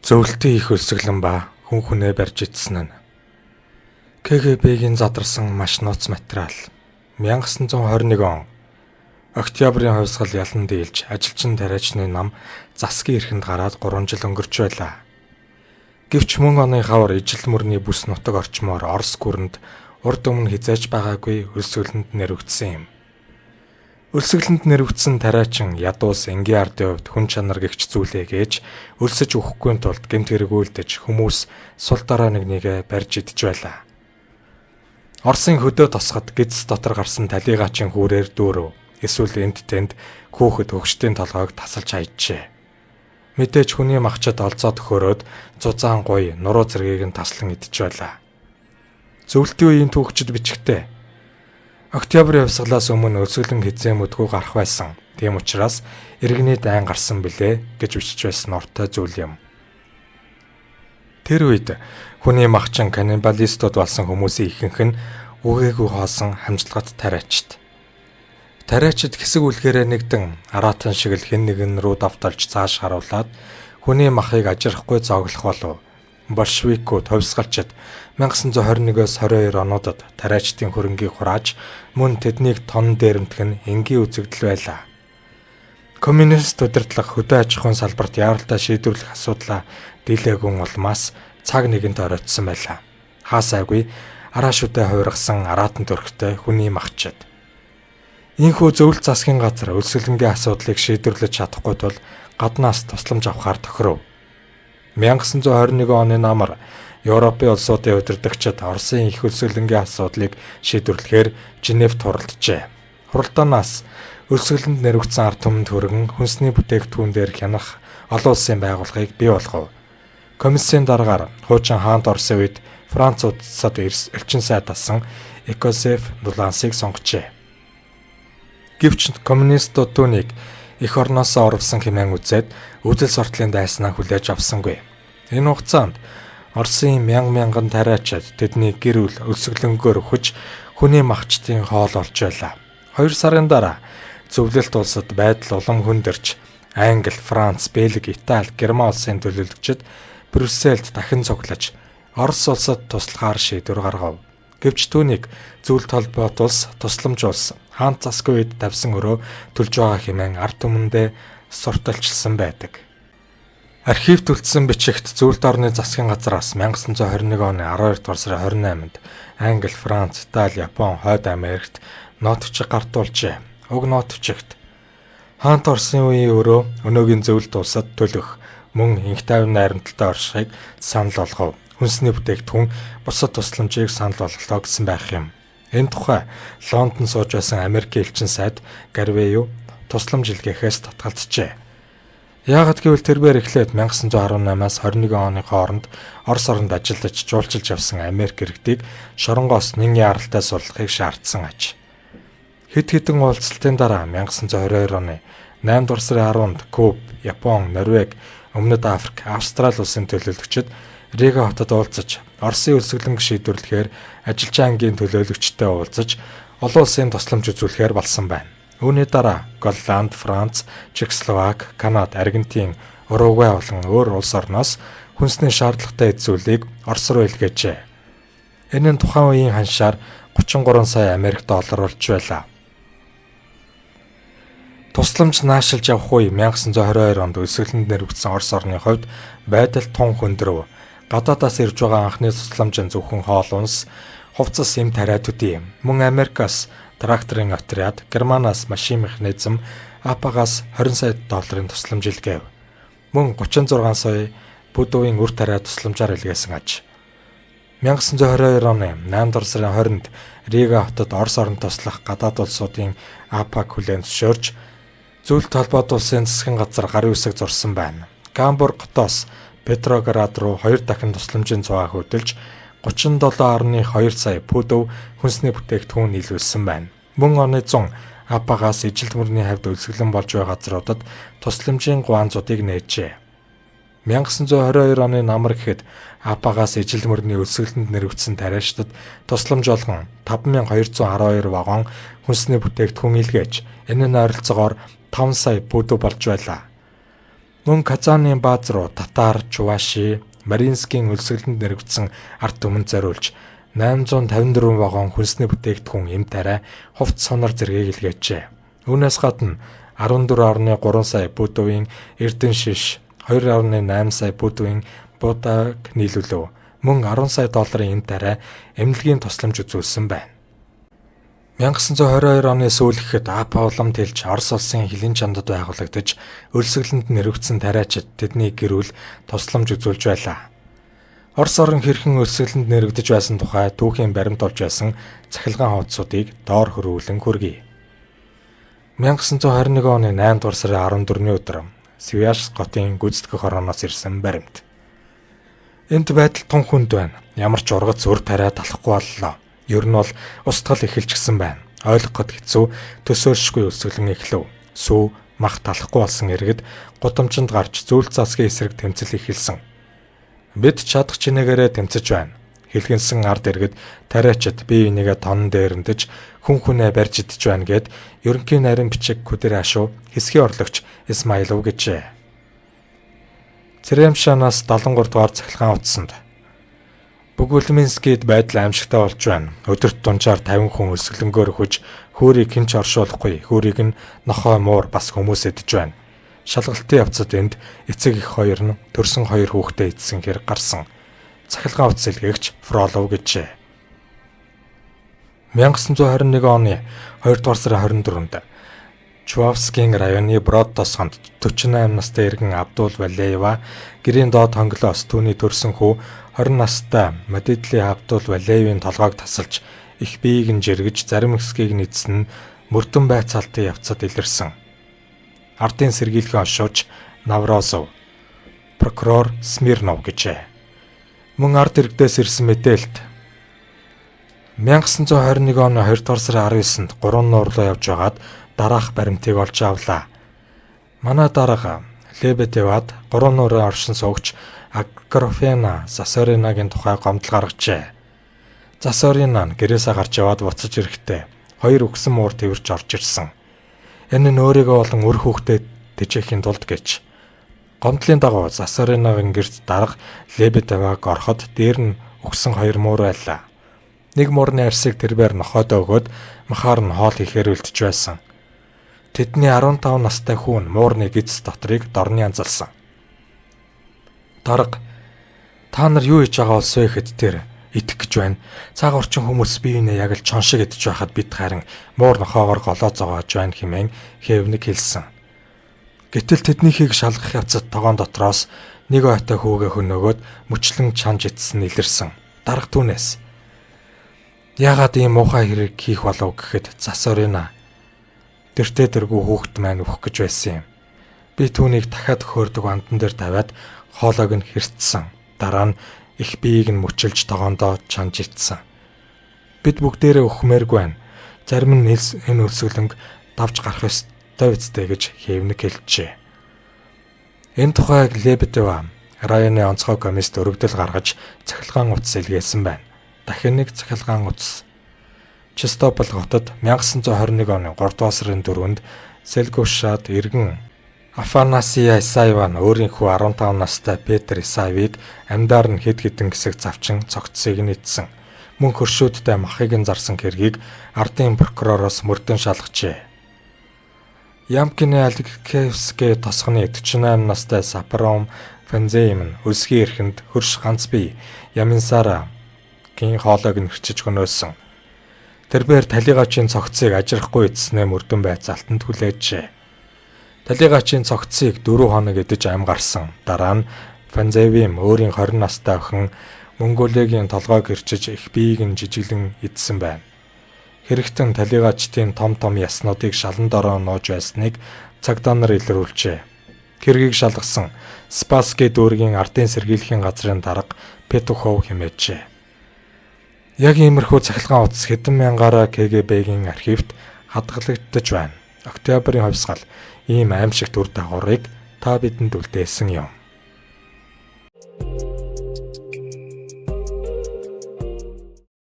Зөвлөлтийн их өлсгөлэн ба хүн хүнээ барьж идсэн нь. КГБ-гийн задарсан маш нууц материал. 1921 он Октябрийн хувьсгал ялан дийлж ажилчин тариачны нам засгийн эрхэнд гараад 3 жил өнгөрч байлаа. Гэвч мөн оны хавар ижил мөрний бүс нутаг орчмоор Орос гүрэнд урд өмнө хизээж байгаагүй өлсгөлөнд нэрвэгдсэн юм. Өлсгөлөнд нэрвэгдсэн тариачин ядуус энгийн ардын хувьд хүн чанар гэгч зүйлээ гээж өлсөж өгөхгүй тулд гэмт хэрэг үйлдэж хүмүүс сул дорой нэг нэгэ барьж идэж байлаа. Оросын хөдөө тосгод гиз дотор гарсан талигаачийн хүүрээр дүүрв. Эсвэл энд тэнд хүүхэд хөгшдийн толгойг тасалж хайжээ. Мэдээж хүний махчид олзоо төхөөрөөд зузаан гуй нуруу зэргийг нь таслан идэж байлаа. Зөвлөлтийн үеийн түүхчид бичгтээ Октябрийн хувьсгалаас өмнө өлсгөлэн хизээ мүдгүй гарах байсан. Тийм учраас иргэний дайн гарсан билээ гэж бичиж байсан ортой зүйл юм. Тэр үед хүний махчин каннибалистууд болсон хүмүүсийн ихэнх нь үгээгүй хоосон хамжилгат тариачид. Тариачид хэсэг үлгээрээ нэгдэн араатан шиг л хэн нэгэн рүү давталж цааш харуулад хүний махыг ажирахгүй зооглох болов. Большевикүүд хувьсгалчид 1921-өөс 22 онуудад тариачдын хөрөнгийг хурааж мөн тэднийг тон дээрэмдэх нь энгийн үзэгдэл байлаа. Коммунист удирдлага хөдөө аж ахуйн салбарт яаралтай шийдвэрлэх асуудлаа дийлээгүн улмаас цаг нэгэнт оройтсон байлаа. Хаасайгүй араа шүдэ хувиргасан араатан төрхтэй хүний махчид. Ийхүү зөвлөлт засгийн газар өлсгөлөнгийн асуудлыг шийдвэрлэж чадахгүй тул гаднаас тусламж авахар тохиров. 1921 оны намар Европын улсуудын удирдагчид Оросын их өлсгөлөнгийн асуудлыг шийдвэрлэхээр Женевт хуралджээ. Хуралдаанаас өлсгөлөнд нэрвэгдсэн ард түмэнд хүргэн хүнсний бүтээгдэхүүн дээр хянах олон улсын байгууллагыг бий болгов. Комиссийн дараагаар хуучин хаант Оросын үед Франц улсад элчин сайд асан Экосеф Нулансыг сонгожээ. Гэвч коммунистууд түүнийг эх орноосоо орвсон хэмээн үзээд үзэл суртлын дайснаа хүлээж авсангүй. Энэ хугацаанд Оросын мянган мянган тариачид тэдний гэр бүл өлсгөлөнгөөр өхөж хүний махчдын хоол олж байлаа. 2 сарын дараа зөвлөлт улсад байдал улам хөндөрч Англи, Франц, Бельги, Итали, Герман улсын төлөөлөгчид Брюссельд дахин цуглаж Орос улсад туслахаар шийдвэр гаргав. Гэвч түүнийг зөвлөлт холбоот улс, тусламж улс, хаант засгийн үед тавьсан өрөө төлж байгаа хэмээн ард түмэндээ сурталчилсан байдаг. Архивт үлдсэн бичигт зөвлөлт орны засгийн газраас 1921 оны 12 дугаар сарын 28-нд Англи, Франц, Итали, Япон, Хойд Америкт нот бичиг гардуулжээ. Уг нот бичигт хаант Оросын үеийн өрөө өнөөгийн зөвлөлт улсад төлөх мөн инх тайван найрамдалтай оршихыг санал болгов. Хүнсний бүтээгдэхүүн бусад тусламжийг санал болголоо гэсэн байх юм. Энэ тухай Лондонд сууж байсан Америкийн элчин сайд Гарвею тусламж илгээхээс татгалзжээ. Яагаад гэвэл тэрбээр эхлээд 1918-аас 21 оны хооронд Орос оронд ажиллаж жуулчилж явсан Америк иргэдийг шоронгоос нэн яаралтай суллахыг шаардсан аж. Хэд хэдэн уулзалтын дараа 1922 оны 8 дугаар сарын 10-нд Куб, Япон, Норвеги, Өмнөд Африк, Австрали улсын төлөөлөгчид Рига хотод уулзаж Оросын өлсгөлөнг шийдвэрлэхээр ажилчин ангийн төлөөлөгчтэй уулзаж олон улсын тусламж үзүүлэхээр болсон байна. Үүний дараа Голланд, Франц, Чехословак, Канада, Аргентин, Уругвай болон өөр улс орноос хүнсний шаардлагатай эд зүйлийг Орос руу илгээжээ. Энэ нь тухайн үеийн ханшаар 33 сая Америк доллар болж байлаа. Тусламж наашилж явах үе 1922 онд өлсгөлөнд нэрвэгдсэн Орос орны хувьд байдал тун хөндрөв. Гадаадаас ирж байгаа анхны тусламж нь зөвхөн хоол унс, хувцас эм тариа төдий. Мөн Америкаас тракторын отряд, Германаас машин механизм, АПА-гаас 20 сая долларын тусламж илгээв. Мөн 36 сая бүдүүгийн үр тариа тусламжаар илгээсэн аж. 1922 оны 8 дугаар сарын 20-нд Рига хотод Орос оронд туслах гадаад улсуудын АПА-г хүлээн зөвшөөрч зөвлөлт холбоот улсын засгийн газар гарын үсэг зурсан байна. Гамбург хотоос Петроград руу 2 дахин тусламжийн цугаа хөдөлж 37.2 сая пүдэв хүнсний бүтээгдэхүүн нийлүүлсэн байна. Мөн оны 100 АПА-гаас ижилт мөрний хавьд өлсгөлэн болж буй газруудад тусламжийн гуанзуудыг нээжээ. 1922 оны намар гэхэд АПА-гаас ижил мөрний өлсгөлөнд нэрвэгдсэн тариачдад тусламж болгон 5212 вагон хүнсний бүтээгдэхүүн илгээж, энэ нь ойролцоогоор 5 сая пүдэв болж байлаа. Мөн Казаны бааз руу татар, Чуваши, Маринскийн өлсгөлөнд нэрвэгдсэн ард түмэнд зориулж 854 вагон хүнсний бүтээгдэхүүн, эм тариа, хувцас сонор зэргийг илгээжээ. Үүнээс гадна 14.3 сая пудовын эрдэн шиш, 2.8 сая пудовын будаг нийлүүлв. Мөн 10 сая долларын эм тариа эмнэлгийн тусламж үзүүлсэн байна. 1922 оны сүүлэхэд АП уламд хэлж Орос улсын хөлийн чандад байгуулагдаж өлсгөлөнд нэрвэгдсэн тариачид тэдний гэр бүл тусламж үзүүлж байлаа. Орос орон хэрхэн өлсгөлөнд нэрвэгдэж байсан тухай түүхийн баримт олж байсан цахилгаан хуудсуудыг доор хөрвүүлэн хүргэе. 1921 оны 8 дугаар сарын 14-ний өдөр Свияжск хотын гүйцэтгэх хорооноос ирсэн баримт. Энд байдал тун хүнд байна. Ямар ч ургац үр тариа талахгүй боллоо. Ер нь бол устгал эхэлчихсэн байна. Ойлгоход хэцүү, төсөөлшгүй өлсгөлөн эхлэв. Сүү, мах талахгүй болсон иргэд гудамжинд гарч зүйл засгийн эсрэг тэмцэл эхэлсэн. Бид чадах чинээгээрээ тэмцэж байна. Хэлгэнсэн ард иргэд тариачид бие бинийгээ тонон дээрэмдэж хүн хүнээ барьж идэж байна гэд ерөнхий нарийн бичиг Кудерашов хэсгийн орлогч Исмаилов гэжээ. Цэремшанаас 73 дугаар цахилгаан утсанд Бүгүлминскийд байдал аимшигтай болж байна. Өдөрт дунджаар 50 хүн өлсгөлөнгөөр хөж хөөрийг хэн ч оршуулахгүй. Хөөрийг нь нохой, муур бас хүмүүс идэж байна. Шалгалтын явцад энд эцэг эх хоёр нь төрсөн хоёр хүүхдээ идсэн хэрэг гарсан. Цахилгаан утас илгээгч Фролов гэжээ. 1921 оны 2 дугаар сарын 24-нд Чувавскийн районы Брод тосгонд 48 настай иргэн Абдул Валеева гэрийн доод хонглоос түүний төрсөн хүү 20 настай Мадидли Абдул Валеевийн толгойг тасалж их биеийг нь жиргэж зарим хэсгийг нь эдсэн нь мөрдөн байцаалтын явцад илэрсэн. Ардын сэргийлэхэн ошууч Наврозов, прокурор Смирнов гэжээ. Мөн ард иргэдээс ирсэн мэдээлэлт 1921 оны 2 дугаар сарын 19-нд 3 нуур руу явж байгаад дараах баримтыг олж авлаа. Манай дарга Лебедевад 3 нуурын оршин суугч Агрофена Засоринагийн тухай гомдол гаргажээ. Засорина нь гэрээсээ гарч яваад буцаж ирэхдээ хоёр үхсэн муур тэвэрч орж ирсэн. Энэ нь өөрийгөө болон үр хүүхдээ тэжээхийн тулд гэж. Гомдлын дагуу Засоринагийн гэрт дарга Лебедеваг ороход дээр нь үхсэн хоёр муур байлаа. Нэг муурны арьсыг тэрбээр нохойдоо өгөөд махаар нь хоол хийхээр үлдэж байсан. Тэдний 15 настай хүү нь муурны гэдэс дотрыг дорны анзалсан. Дарга та нар юу хийж байгаа болсон вэ гэхэд тэр идэх гэж байна. Цаг орчин хүмүүс биенээ яг л чон шиг идэж байхад бид харин муур нохоогоор голоо зогоож байна хэмээн хэвник хэлсэн. Гэтэл тэднийхийг шалгах явцад тогоон дотроос нэг ойтой хүүгээ хөнөөгөөд мөчлөн чанж идсэн илэрсэн. Дарга түүнээс яагаад ийм муухай хэрэг хийх болов гэхэд Засорина тэртээ тэргүй хүүхэд маань өөх гэж байсан юм. Би түүнийг дахиад хөөрдөг андан дээр тавиад хоолойг нь хэртсэн. Дараа нь их биеийг нь мөчилж тогоондоо чанж итсэн. Бид бүгдээрээ өхмээргүй байна. Зарим нь энэ өлсгөлөнг давж гарах ёстой үсттэй гэж хэвник хэлжээ. Энэ тухайг Лебедева районы онцгой комиссд өргөдөл гаргаж цахилгаан утас илгээсэн байна. Дахин нэг цахилгаан утас. Чистопол хотод 1921 оны 3 дугаар сарын 4-нд Селгушад иргэн Афанасия Исаева нь өөрийнхөө 15 настай Петр Исаевыг амьдаар нь хэд хэдэн хэсэг завчин цогцсыг нь идсэн. Мөн хөршүүдтэй махыг нь зарсан хэргийг ардын прокуророос мөрдөн шалгажээ. Ямкины Алексеевский тосгоны 48 настай Сапром Фанзейм нь өлсгийн эрхэнд хөрш ганц бие Яминсара гийн хоолойг нь хэрчиж хөнөөсөн. Тэрбээр талигачийн цогцыг ажрахгүй эдснээ мөрдөн байцаалтанд хүлээжээ. Талигачийн цогцыг 4 хоног идэж ам гарсан. Дараа нь Фанзевим өөрийн 20 настай охин Монголиагийн толгойг хэрчиж их биеийг нь жижиглэн идсэн байна. Хэрэгтэн талигачдын том том яснуудыг шалан дороо нууж байсныг цагдаа нар илрүүлжээ. Хэргийг шалгасан Спасский дүүргийн ардын сэргийлэхийн газрын дарга Петухов хэмээжээ. Яг иймэрхүү цахилгаан утас хэдэн мянгаараа КГБ-гийн архивт хадгалагдаж байна. Октябрийн хувьсгал ийм аимшигт үр дагаврыг та бидэнд үлдээсэн юм.